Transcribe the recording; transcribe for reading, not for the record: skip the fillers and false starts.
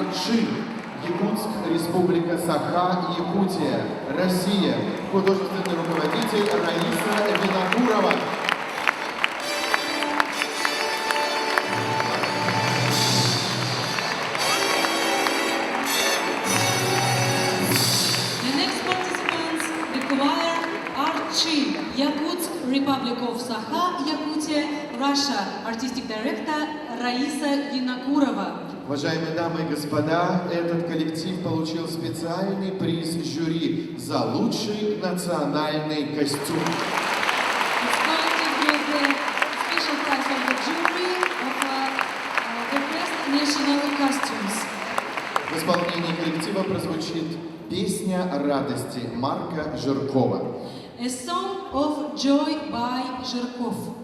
Арчи. Якутск, Республика Саха, Якутия, Россия. Художественный руководитель Раиса Винокурова. The next participants, the choir Archi, Yakutsk, Republic of Sakha, Yakutia, Russia. Artistic director Раиса Винокурова. Уважаемые дамы и господа, этот коллектив получил специальный приз жюри за лучший национальный костюм. It's collective with the special prize of the jury of the best national costumes. В исполнении коллектива прозвучит песня радости Марка Жиркова. A Song of Joy by Zhirkov.